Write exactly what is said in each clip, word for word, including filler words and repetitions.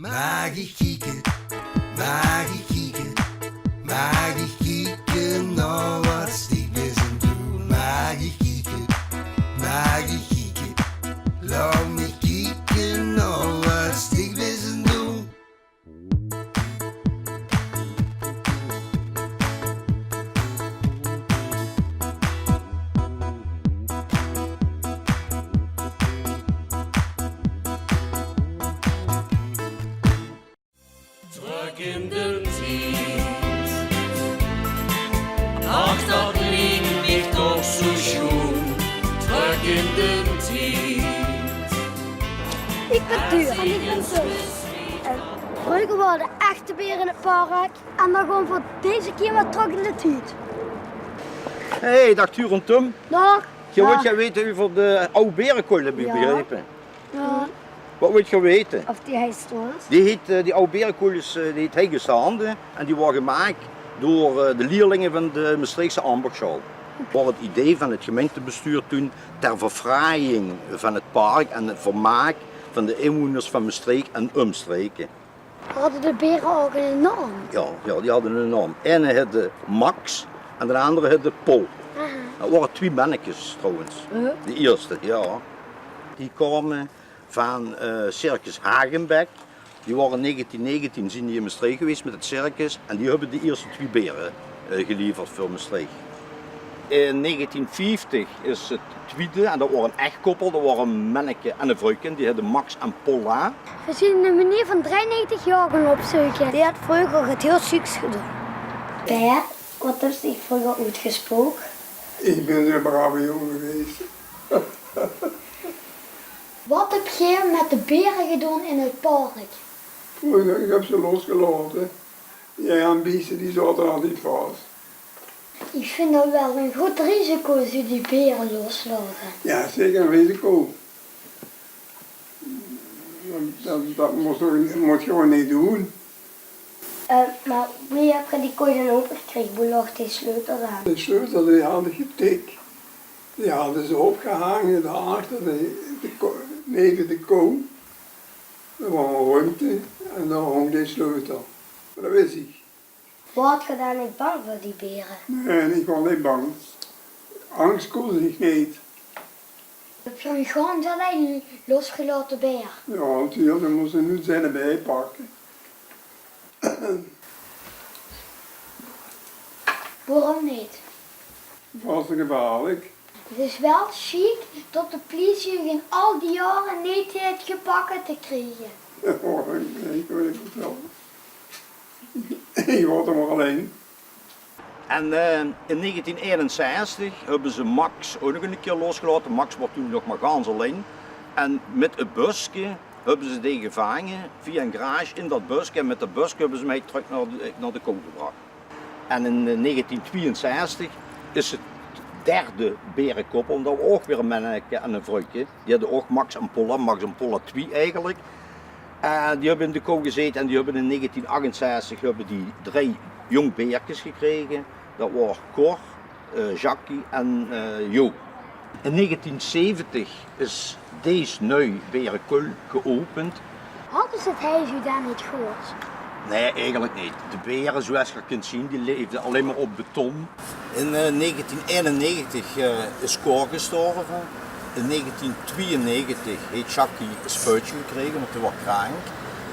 Maag ich kieke, maag ich kieke, maag ich kieke nao wat Stiek bis en doe? Maag ich kieke, maag ich kieke, laot mich kieke nao wat Stiek bis en doe. Trök in den tied. Ach, dat liek mich toch zo sjoen. Trök in den tied. Ich bin Tuur. En ich bin Sus. En vreuger waore echte bere in 't park. En dan gaon v'r deze kier weer trök in de tied. Hey, daag Tuur en Tum. Daag. Geer wilt get weite euver de aw berekoel, höb ich begrepe. Jao. Wat wilt geer weite? Of die hie stóng? Die heet, eh, die aw berekoel is, eh, die heet hie gestande en die waor gemaak door, eh, de lierlinge van de Mestreechse ambachsjaol. Waor 't idee van 't gemeintebestuur toen ter verfraaiing van 't park en 't vermaak van de inwoners van Mestreech en umstreke. Hadde de bere ouch 'ne naom? Jao, jao, die hadde 'ne naom. Eine heette Max en d'n andere heette Pol. Aha. Dat waore twie mennekes trouwens. Huh? De ierste, jao. Die kaome van, eh, Circus Hagenbeck. Die waore in negentien negentien zien die in Mestreech gewees mit 't circus en die höbbe de ierste twie bere, eh, gelieverd veur Mestreech. In negentien vieftig is 't twiede, en dat waor 'n ech koppel, dat waor 'n menneke en 'n vruike, die heite Max en Polla. Veer zien 'ne meneer van drieënnegentig jaor gaon opzeuke. Die haet vreuger get hiel sjieks gedoon. Bert, wat höbs dich vreuger oetgesproke? Ich bin zoe'n brave jóng gewees. Wat höb geer mit de bere gedoon in 't park? Oei, ich höb ze losgelaote. Jao, en bieste die zaote altied vas. Ich vinj dat waal e groot risico, zoe die bere loslaote. Jao, zeker e risico. Dat, dat, dat mós toch, mós gewoon neet doon. Eh, mer wie höb geer die kooi dan opegekrege? Boe laog die sleutel dan? De sleutel, die had ich getik. Die hadde ze opgehange dao achter de, de ko-, neve de koe. Dao waor 'n ruumte en dao hóng de sleutel. Mer dat wis ich. Waort geer dan neet bang veur die bere? Nae, ich waor neet bang. Angs kós ich neet. Höb geer 'ne gans allein losgelaote beer? Jao, natuurlik, dan mós se noe zin d'rbie pakke. Waorom neet? Waas te gevaarlik? 't Is waal sjiek dat de pliesie uch in al die jaore neet haet gepak te kriege. Oh, ich, ich weit 't waal. Ich waor d'r mer allein. En, eh, in negentien einenzestig höbbe ze Max ouch nog 'ne kier losgelaote. Max waor toen nog mer gans allein. En mit e buske höbbe ze dae gevange via 'n garage in dat buske. En mit dat buske höbbe ze 'm trök nao de, nao de koe gebrach. En in, eh, negentien twieënzestig is 't derde berekoppel, en dat waor ouch weer e menneke en e vruike. Die hadde ouch Max en Polla, Max en Polla twie eigelik. En die höbbe in de koe gezete en die höbbe in negentien achtenzestig höbbe die drei jóng beerkes gekrege. Dat waor Cor, eh, Jackie en, eh, Jo. In negentien zeventig is dees nui berekoel geopend. Hadde ze 't heis uch dan neet gehuurd? Nae, eigelik neet. De bere, zoe es geer kint zeen, die laefde allein mer op beton. In, eh, negentien einennegentig, eh, is Cor gestorve. In negentien twieënnegentig haet Jackie e spuitje gekrege, want dae waor kraank.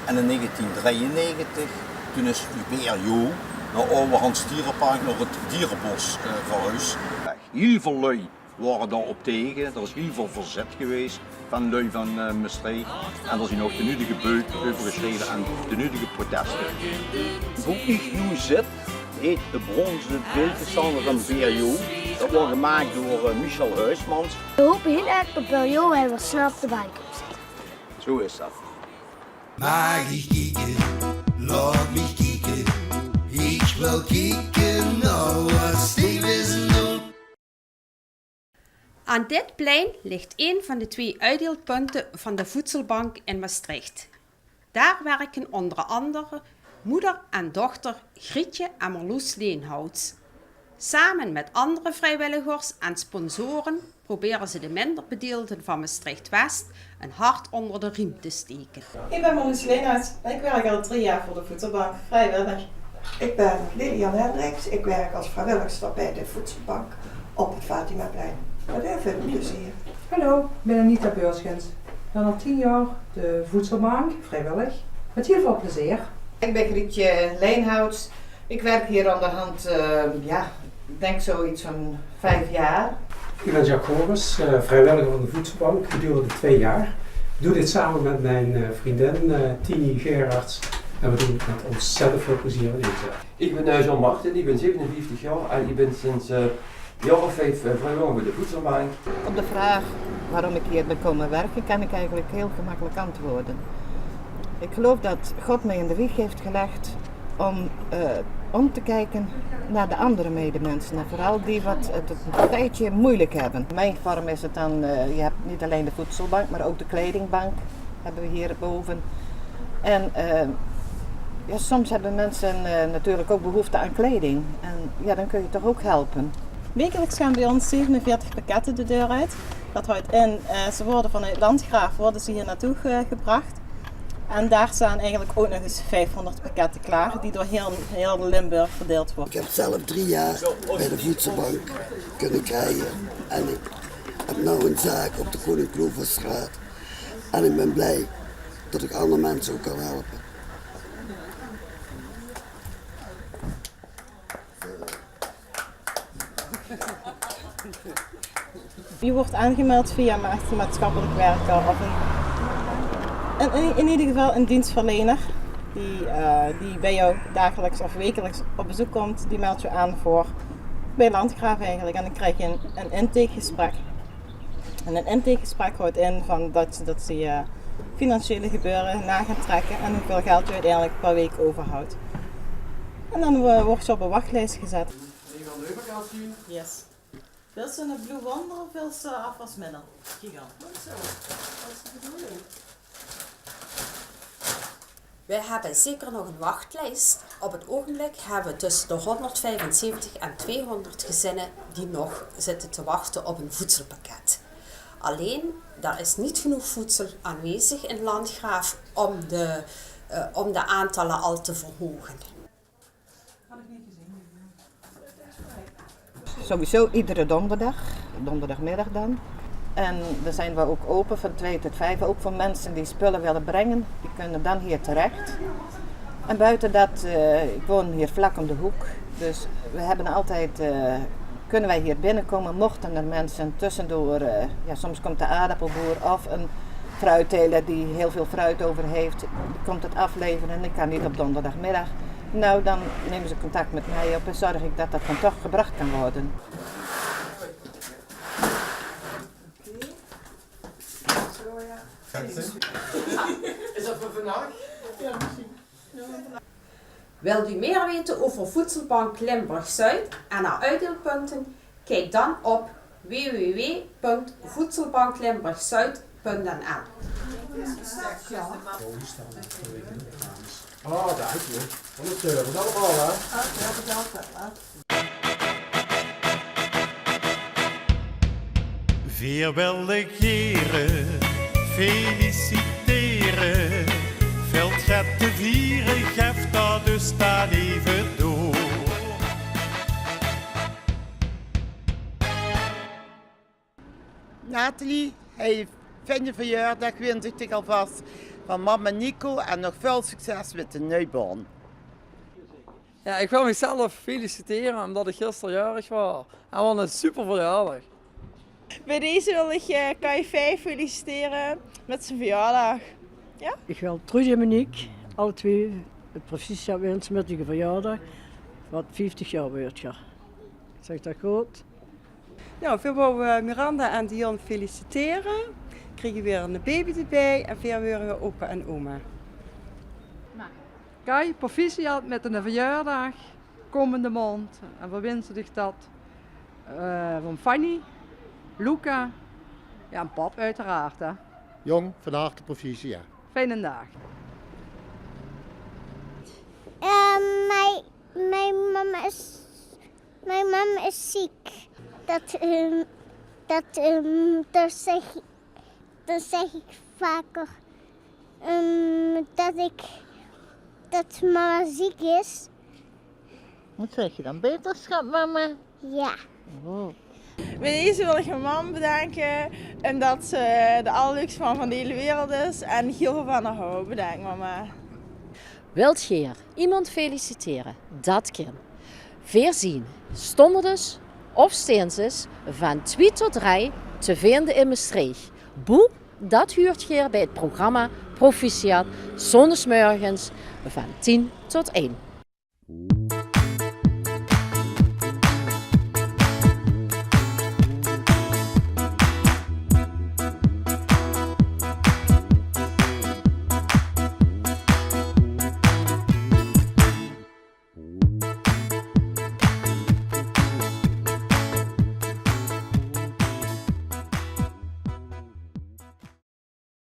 En in negentien drieënnegentig, toen is de beer Jo nao Ouwerhans Dierenpark, nao 't dierebos, eh, verhuis. Hiel väöl lui waore dao op tege. D'r is hiel väöl verzet gewees van lui van, eh, Mestreech. En d'r zien ouch de nudige beuke euver gesjreve en de nudige proteste. Boe ich noe zit, heet 't bronze beeld gestande van beer Jo. Dat waor gemaak door, eh, Michel Huismans. Veer hope hiel erg dat beer Jo weer snel op de bank kump zitte. Zoe is dat. Maag ich kieke? Laot mich kieke. Ich wil kieke nao wat Stiek bis en doe. Aan dit plein ligt een van de twee uitdeelpunten van de voedselbank in Maastricht. Daar werken onder andere moeder en dochter Grietje en Marloes Leenhouts. Same mit anger vriewilligers en sponsoren probere ze de minder bedeelden van Mestreech-West ein hart ónger de riem te staeke. Ich bön Marlies Leenhout en ich wèrk al drie jaor veur de Voedselbank, vriewillig. Ich bön Lilian Hendriks, ich wèrk es vriewilligster bie de Voedselbank op 't Fatimaplein. Mit hiel väöl plezeer. Hallo, ich bön Anita Beurskens. Ich bön al tien jaor de Voedselbank, vriewillig. Mit hiel väöl plezeer. Ich bön Grietje Leenhout. Ich wèrk hie aan de hand, eh, jao, ich dink zoe get van vief jaor. Ich bön Jacques Goris, eh, vriewilliger van de Voedselbank gedurende twee jaar. Ich doon dit same mit mien, eh, vriendin, eh, Tini Gerards. En we doen het met ontzettend veel plezier en inzet. Ich bön, eh, John Martin, ich bön zevenenvieftig jaor en ich bön sinds, eh, jaor of vief, eh, vriewilliger bie de Voedselbank. Op de vraag waarom ik hier ben komen werken, kan ik eigenlijk heel gemakkelijk antwoorden. Ik geloof dat God mij in de wieg heeft gelegd om, eh, om te kijken naar de andere medemensen. En vooral die wat het een tijdje moeilijk hebben. In mijn vorm is het dan, eh, je hebt niet alleen de voedselbank, maar ook de kledingbank hebben we hier boven. En, eh, ja, soms hebben mensen, eh, natuurlijk ook behoefte aan kleding. En ja, dan kun je toch ook helpen. Wekelijks gaan bij ons zevenenveertig pakketten de deur uit. Dat houdt in, eh, ze worden vanuit Landgraaf worden ze hier naartoe ge-, gebracht. En daar staan eigenlijk ook nog eens vijfhonderd pakketten klaar die door heel, heel Limburg verdeeld worden. Ik heb zelf drie jaar bij de voedselbank kunnen krijgen. En ik heb nu een zaak op de Koning Cloverstraat. En ik ben blij dat ik andere mensen ook kan helpen. Je wordt aangemeld via ma-, maatschappelijk werker of een, een, een, in ieder geval een dienstverlener die, eh, die bij jou dagelijks of wekelijks op bezoek komt. Die meldt je aan voor bij Landgraaf eigenlijk. En dan krijg je een, een intakegesprek. En een intakegesprek houdt in van dat, dat ze je financiële gebeuren na gaan trekken en hoeveel geld je uiteindelijk per week overhoudt. En dan wo-, wordt je op een wachtlijst gezet. Yes. Wil ze een Blue Wonder of wil ze afwasmiddel? Gigant. Goed zo. Dat is de bedoeling. We hebben zeker nog een wachtlijst. Op het ogenblik hebben we tussen de honderdvijfenzeventig en tweehonderd gezinnen die nog zitten te wachten op een voedselpakket. Alleen, er is niet genoeg voedsel aanwezig in Landgraaf om de, eh, om de aantallen al te verhogen. Sowieso iedere donderdag, donderdagmiddag dan. En dan zijn we ook open van twee tot vijf, ook voor mensen die spullen willen brengen, die kunnen dan hier terecht. En buiten dat, eh, ik woon hier vlak om de hoek, dus we hebben altijd, eh, kunnen wij hier binnenkomen, mochten er mensen tussendoor, eh, ja, soms komt de aardappelboer of een fruitteler die heel veel fruit over heeft, die komt het afleveren en ik kan niet op donderdagmiddag. Nou, dan nemen ze contact met mij op en zorg ik dat dat dan toch gebracht kan worden. Is dat voor vannacht? Wilt u meer weten over Voedselbank Limburg Zuid en haar uitdeelpunten? Kijk dan op w w w punt voedselbanklimburgzuid punt n l. Oh, dank je. Van de service allemaal, hè? Veer wille gere felicitere. Vèlt get te viere, gef dat dus dan eve door. Nathalie, hey, fijne verjaordaag wins ich dich alvas van mam en Nico en nog väöl succes mit de nuuj baan. Ja, ich wil mich zelf feliciteren omdat ich gister jaorig waor. En wat ein super verjaordaag. Bij deze wil ik, eh, Kai Vijf feliciteren met zijn verjaardag. Ja? Ich wil Truus en Monique, alle twee, het proficiat winse mit de verjaordaag, wat vieftig jaor weurt, ja. Zeg ich dat good? Nou, veer wouwe Miranda en Dion feliciteren. Kriege weer ein baby d'rbij en veer weure opa en oma. Kai, proficiat mit de verjaordaag kómmende maond. En veer winse dich dat, eh, van Fanny, Luca, ja, en pap oeteraard, hè. Jóng, van harte proficiat. Fijnen daag. Eh, mijn, mijn mama is, mijn mam is ziek. Dat, ehm, dat, ehm, dat zeg, dat zeg ik vaker. Ehm, dat ik, dat mama ziek is. Wat zeg je dan? Beterschap, mama? Ja. Oh. Bij deze wil ik mijn mam bedanken, omdat ze de allerleukste mam van de hele wereld is en ik heel veel van haar hou. Bedankt, mama. Wilt geer iemand feliciteren? Dat kin. Veer zien stónderdes of steensdes van twie tot drei te vinde in Mestreech. Boe, dat huurt geer bij het programma Proficiat, zóndigsmörgens van tien tot ein.